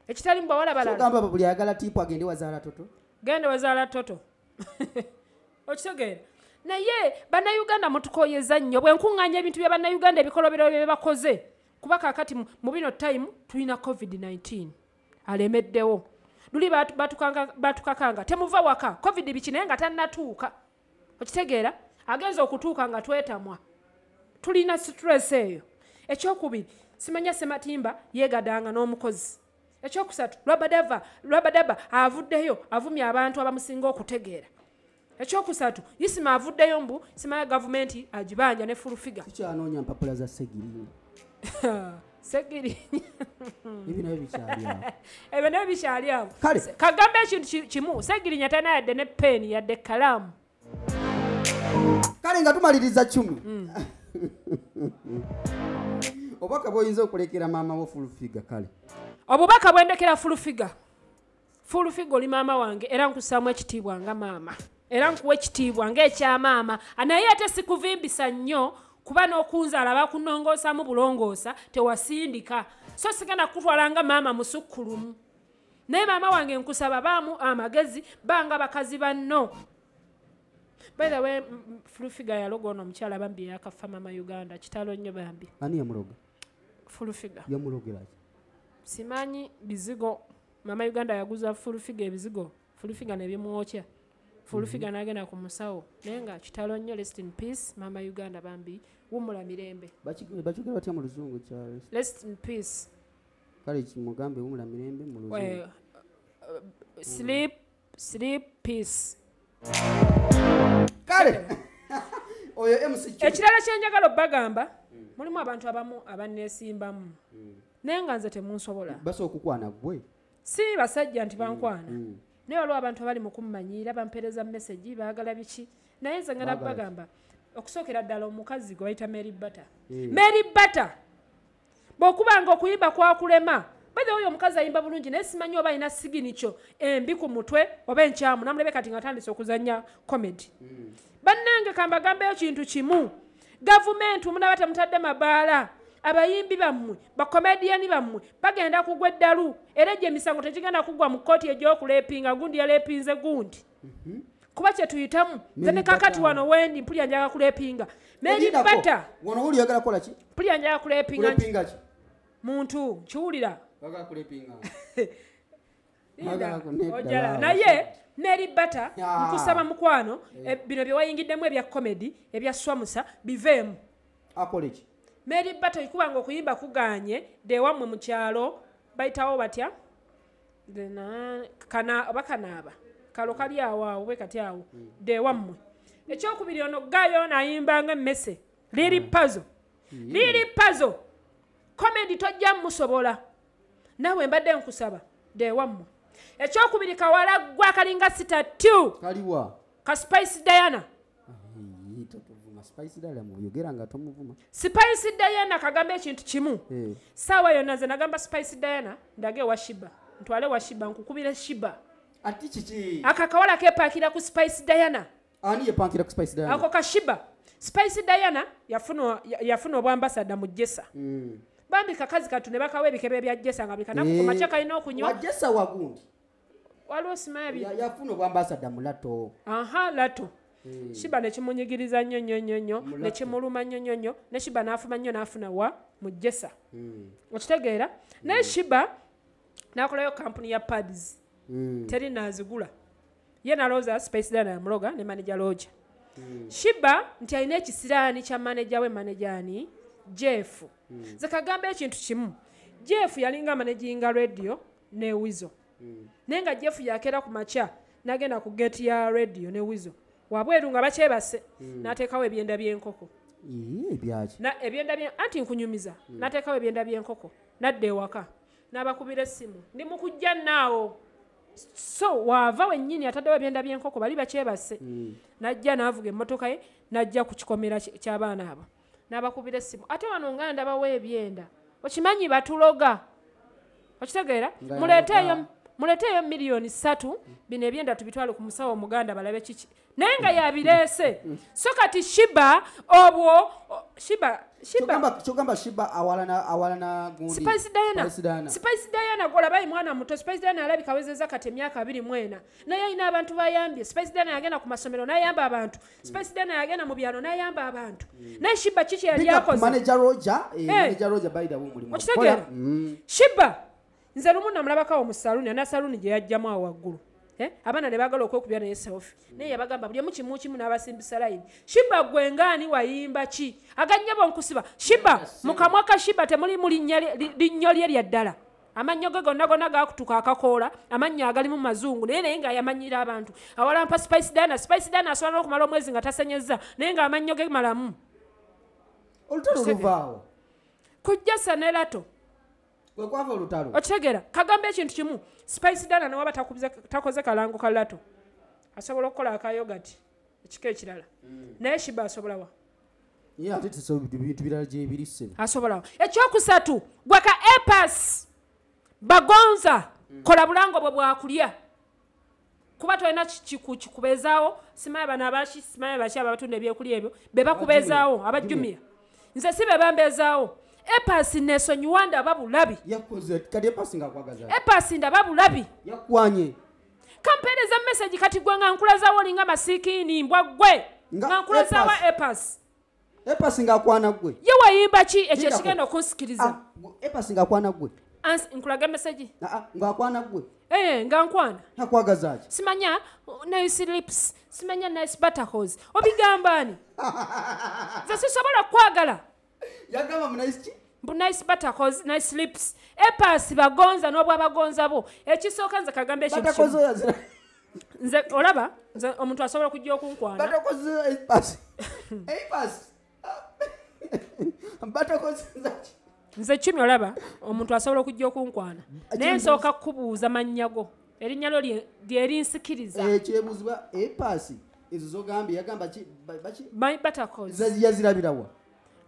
Ekitali mu bawala balala. Kyogamba buli ayagala tiipu agende wa Zaala Toto? Genda wa Zaala Toto. Okitegeera? Naye bannayuganda mutukoyeza nnyo. Bwe nkuŋŋaanya ebintu bya bannayuganda ebikolobero bye bakoze, kuba kaakati mu bino time tulina COVID-19 alemeddewo. Luli batukakanga temuva waka, COVID biki, naye nga tannatuuka. Okitegeera? Agenza okutuuka nga twetamwa. Tulina stress eyo. Ekyokubiri, simanya Sematimba yeegadanga n'omukozi. Ekyokusatu, Rabadaba avuddeyo avumye abantu abamusinga okutegeera. Ekyokusatu, Isima avuddeyo mbu simanya gavumenti agibanja ne full figure. Tukyanoonya mpapula za Segirinya. Segirinya. Ebyo nabyo bikyali awo. Ebyo nabyo bikyali awo. Kagambe ekintu kimu, Segirinya talina yadde ne peni yadde kkalaamu. Kale nga tumaliriza Chumi. Obubaka bw'oyinza okulekera maama wo Full Figure kale. Obubaka bwendekera Full Figure. Full Figure oli maama wange era nkussaamu ekitiibwa nga maama. Era nkuwa ekitiibwa ng'ekya maama. Naye ate sikuvimbisa nnyo kuba n'okunzaala bakunongoosamu bulongoosa tewasindika. So sigenda kukutwala nga maama musukkulumu. Naye maama wange nkusaba baamu amagezi banga bakazi banno. By the way, Full Figure yaloga ono omukyala bambi eyakafa Mama Uganda. Kitalo nnyo bambi. Ani yamuloga? Full Figure. Yamulogera ki? Simanyi bizigo. Mama Uganda yaguza Full Figure ebizigo. Full Figure ne bimwokya. Full Figure n'agenda ku musawo. Naye nga kitalo nnyo, rest in peace Mama Uganda bambi. Wummula mirembe. Bakigera batya mu luzungu kya rest in peace? Kale kimugambe wummula mirembe mu luzungu. Sleep peace. Kale oyo MC Chumi. Ekirala kyenjagala obbagamba, mulimu abantu abamu abanneesimbamu. Naye nga nze temunsobola. Basobola okukwana ggwe? Si basajja nti bankwana. Naye waliwo abantu abali mu kummanyiira, bampeereza message, baagala biki. Naye nze ngenda bbagamba, okusookera ddala omukazi gwe bayita Mary Bata. Mary Bata! Bw'okubanga okuyimba kwakulema, by the way omukazi ayimba bulungi naye simanyi oba alina signature embi ku mutwe oba enkyamu, namulebe kati ng'atandise okuzannya comedy. Bannange kambagambeyo kintu kimu. Gavumenti munaba temutadde mabaala, abayimbi bammwe, bakomediyani bammwe bagenda kugwa eddalu, era egyo emisango tegigenda kugwa mu kkooti egy'okuleepinga gundi yaleepinze gundi. Kuba kye tuyitamu, nze ne kakati wano wendi mpulira njagala kuleepinga. Mary Bata. Wano wuli oyagala kukola ki? Mpulira njagala kuleepinga. Kuleepinga ki? Muntu, nkiwulira. Oyagala kuleepinga. Ojala. Naye Mary Bata, nkusaba mukwano, bino bye wayingiddemu ebya comedy, ebya swamusa, biveemu. Akole ki? Mary Bata ikubanga okuyimba kuganye, de wammwe mu kyalo, bayitawo batya? Kana oba kanaaba. Kalo kali awo awo bwe kati awo. De wammwe. Ekyokubiri ono gayo nayimbanga emmese. Liri Pazo. Liri Pazo. Comedy tojja musobola. Nawe mbadde nkusaba. De wammwe. Ekyokubiri kawala gwa kalinga sita 2. Kaliwa. Ka Spice Diana. Spice Diana muyogera nga tomuvuma. Spice Diana kagamba ekintu kimu. Sawa yonna nze nagamba Spice Diana ndage wa Shiba. Ntwale wa Shiba nkukubira Shiba. Ati kiki? Aka kawala kepakira ku Spice Diana. Ani yepankira ku Spice Diana? Ako ka Shiba. Spice Diana yafuna obwambasada mu Jesa. Bambi kakazi katu ne bakawa ebikebe bya Jesa nga bikana ku makya kalina okunywa. Wa Jesa wagundi. Waliwo simanyi yafuna obwambasada mu Lato. Aha, Lato. Shiba ne kimunyigiriza nnyo nnyo nnyo nnyo, ne kimuluma nnyo nnyo nnyo, ne Shiba n'afuma nnyo n'afuna wa mu Jesa. Okitegeera? Naye Shiba n'akolayo kampuni ya pads. Teri nazigula. Ye nalowooza Spice Diana yamuloga ne manager Roger. Shiba nti alina ekisiraani kya manager we, manager ani? Jeff. Nze kagamba ekintu kimu. Jeff yalinga managinga radio ne Wizo. Naye nga Jeff yakeera ku makya n'agenda ku gate ya radio ne Wizo. Wabweru nga bakyebase n'ateekawo ebyenda by'enkoko. Ebyaki? Na ebyenda bye anti nkunyumiza. N'ateekawo ebyenda by'enkoko n'adda ewaka n'abakubira essimu. Ndi mu kujja naawo. So waava wennyini ataddewo ebyenda by'enkoko bali bakyebase. N'ajja n'avuga emmotoka ye n'ajja ku kikomera ky'abaana abo. N'abakubira essimu. Ate wano nga ndabawo ebyenda. Okimanyi batuloga. Okitegeera? Muleeteeyo 3,000,000 bino ebyenda tubitwale ku musawo omuganda balabe kiki. Naye nga yabireese. So kati Shiba obwo Shiba Kyogamba Shiba awalana gundi. Spice Diana. Spice Diana gw'olaba mwana muto. Spice Diana alabika awezezza kati emyaka 24. Naye alina abantu bayambye. Spice Diana yagenda ku masomero n'ayamba abantu. Spice Diana yagenda mu byalo n'ayamba abantu. Naye Shiba kiki yali akoze? Manager Roger, manager Roger by the way mulimu. Okitegeera? Shiba nze lumu namulabako mu saluuni, ana saluuni gye yajjamu awo waggulu. Abaana ne baagala okwekubya naye selfie. Naye yabagamba buli omu kimu kimu n'abasimbisa layini. Shiba gwe ngaani wayimba ki? Aganyabo nkusiba. Shiba mu kamwa ka Shiba temulimu linnyo lye lya ddala. Amannyo ge gonna gonna gaakutuka akakoola, amannyo agalimu mazungu, naye nga yamanyira abantu. Awalampa Spice Diana, Spice Diana asobola n'okumala omwezi nga tasenyezza, naye ng'amannyo ge malamu. Olutalo luvaawo. Kujjasa ne Lato. Kwava olutalo. Okitegeera? Kagamba ekintu kimu. Spice Diana newaba takoze kalango ka Lato. Asobola okukola akayogati. Ekika ekirala. Naye Shiba asobolawa? Ye ate bintu birala gyebiri ssebo. Asobolawa. Ekyokusatu, gwe ka Epas Bagonza, kola bulango bwe bwakulya. Kuba tolina kikubeezaawo, simanyi bano abaki, simanyi baki abatunda ebyokulya ebyo, be bakubeezaawo, abajumia. Nze si be bambeezaawo. Epas nesonyiwa ndaba bulabi. Yakoze kati Epas ng'akwagaza. Epas ndaba bulabi. Yakwanye. Kampeereza message kati gwe nga nkulazaawo olinga masikiini mbwa ggwe. Nga nkulazaawo Epas. Epas ng'akwana ggwe. Ye wayimba ki ekyo ekigenda okunsikiriza? Epas ng'akwana ggwe. Nkulaga message? Ng'akwana ggwe. Nga nkwana. Akwagaza ki? Simanya nice lips, simanya nice buttholes. Obigamba ani? Nze sisobola kwagala. Yagamba mu nice ki? Mbu nice buttholes, nice lips. Epas Bagonza n'obwa bagonza bo. Ekisooka nze kagamba ekintu kimu. Nze olaba nze omuntu asobola okujja okunkwana. Buttholes Epas. Epas. Buttholes. Nze Chumi olaba omuntu asobola okujja okunkwana. Naye nsooka kukubuuza mannya go. Erinnya lyo lye erinsikiriza. Ekyebuuzibwa Epas ezo z'ogambye yagamba ki baki? My buttholes. Yazirabirawa.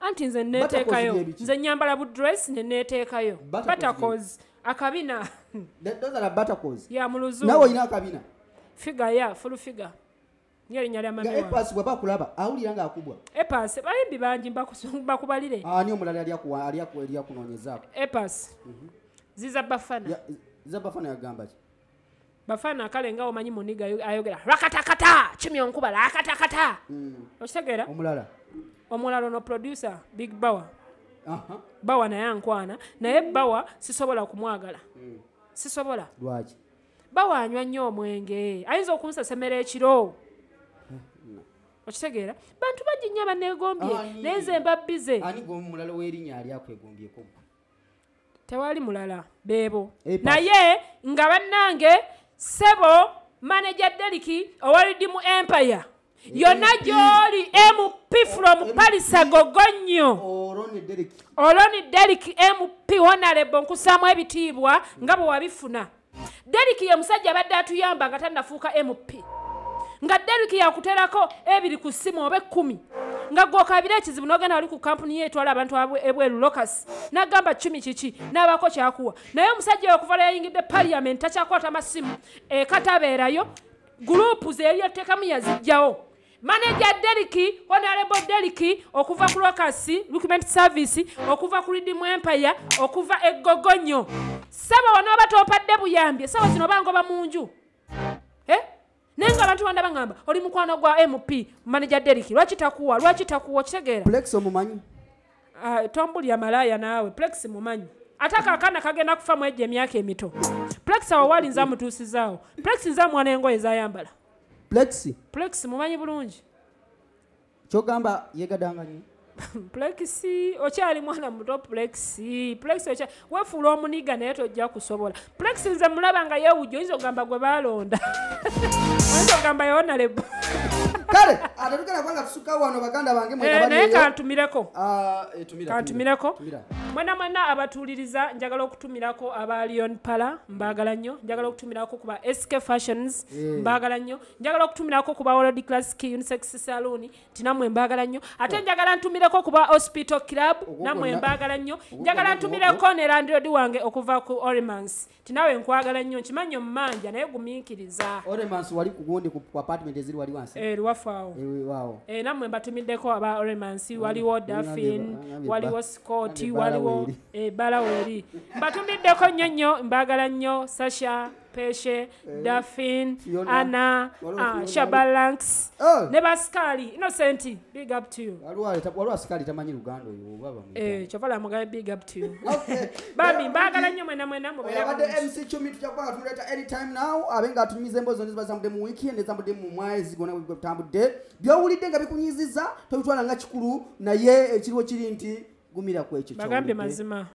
Anti nze neteekayo. Nze nnyambala bu dress ne neteekayo. Buttholes akabina. Those are buttholes. Ya mu luzungu. Nawe olina akabina. Figure ya full figure. Niyo erinnya lya mami wange. Epas bw'aba akulaba awulira ng'akubwa. Epas bayimbi bangi bakubalire. Ani omulala ali akunoonyezaako? Epas. Ziza Bafana. Ziza Bafana yagamba ki? Bafana kale nga omanyi muniga ayogera rakatakata Chumi onkuba rakatakata. Okitegeera? Omulala. Omulala ono producer Big Bawa. Bawa naye ankwana naye Bawa sisobola kumwagala. Sisobola. Lwaki? Bawa anywa nnyo omwenge. Ayinza okunsasemera ekiro. Okitegeera? Bantu bangi nnyo abanneegombye naye nze mba bize. Ani gwe omulala w'erinnya ali akwegombyeko ggwe? Tewali mulala beebo. Naye nga bannange ssebo manager Deriki owa Redeem Empire yonna gy'oli MP from Palisa Gogonyo. Oloni Deriki MP honorable nkusaamu ebitiibwa nga bwe wabifuna. Deriki ye musajja abadde atuyamba nga tannafuuka MP. Nga Deriki yakuterako 2 ku ssimu oba 10 nga gw'okaabira ekizibu n'ogenda wali ku kampuni ye etwala abantu ebweru Locus n'agamba Chumi kiki n'abaako kyakuwa. Naye omusajja oyo okuva lwe yayingidde parliament takyakwata masimu ekatabeerayo gurupu ze yali yateekamu yazijjawo. Manager Deriki, honorable Deriki okuva ku Locus Recruitment Service, okuva ku Redeem Empire, okuva e Gogonyo. Ssebo wanooba tompadde buyambi, ssebo zino bangoba mu nju. Naye nga abantu banda bangamba oli mukwano gwa MP manager Deriki lwaki takuwa okitegeera? Plex omumanyi? Tombulya malaaya naawe. Plex mumanyi. Ate akaana kagenda kufa mu egyo emyaka emito. Plex awo wali nze amutuusizaawo. Plex nze amuwa n'engoye z'ayambala. Plex? Plex mumanyi bulungi. Ky'ogamba yeegadanga nnyo? Plex okyali mwana muto Plex. Plex weefuula omuniga naye tojja kusobola. Plex nze mulaba nga yeewujja oyinza okugamba gwe baalonda. Oyinza okugamba ye honorable. Kale ate tugenda kubanga tusukka wano baganda bange mwena naye kantumireko. Kantumireko. Mwena mwena abatuuliriza njagala okutumirako aba Leon Pala mbaagala nnyo. Njagala okutumirako ku ba SK Fashions mbaagala nnyo. Njagala okutumirako ku ba World Class Unisex Saloon tinammwe mbaagala nnyo. Ate njagala ntumireko ku ba Hospital Club nammwe mbaagala nnyo. Njagala ntumireko ne landlord wange okuva ku Oremans tinawe nkwagala nnyo nkimanyi ommanja naye gumiikiriza. Oremans wali ku gundi ku apartment eziri wali wansi. Luwafaawo. Nammwe mbatumiddeko aba Oremans waliwo Daffin, waliwo Scott, waliwo Balaweri. Mbatumiddeko nnyo nnyo mbaagala nnyo Sasha, Peshe, Daffin, Anna, Shabalanks, ne Basikali, Innocent, big up to you. Waliwo asikali tamanyi Luganda oyo baba mu. Kyovala mugabe big up to you. Bambi mbaagala nnyo mwena mwena mubeere. Abadde MC Chumi tujja kubanga tumuleeta anytime now abe nga atunyumiza emboozi zonna ezibazambudde mu wiiki nezambudde mu mwezi gwonna gwetambudde. By'owulidde nga bikunyiizizza tobitwala nga kikulu naye ekiriwo kiri nti gumira ku ekyo Bagambye mazima.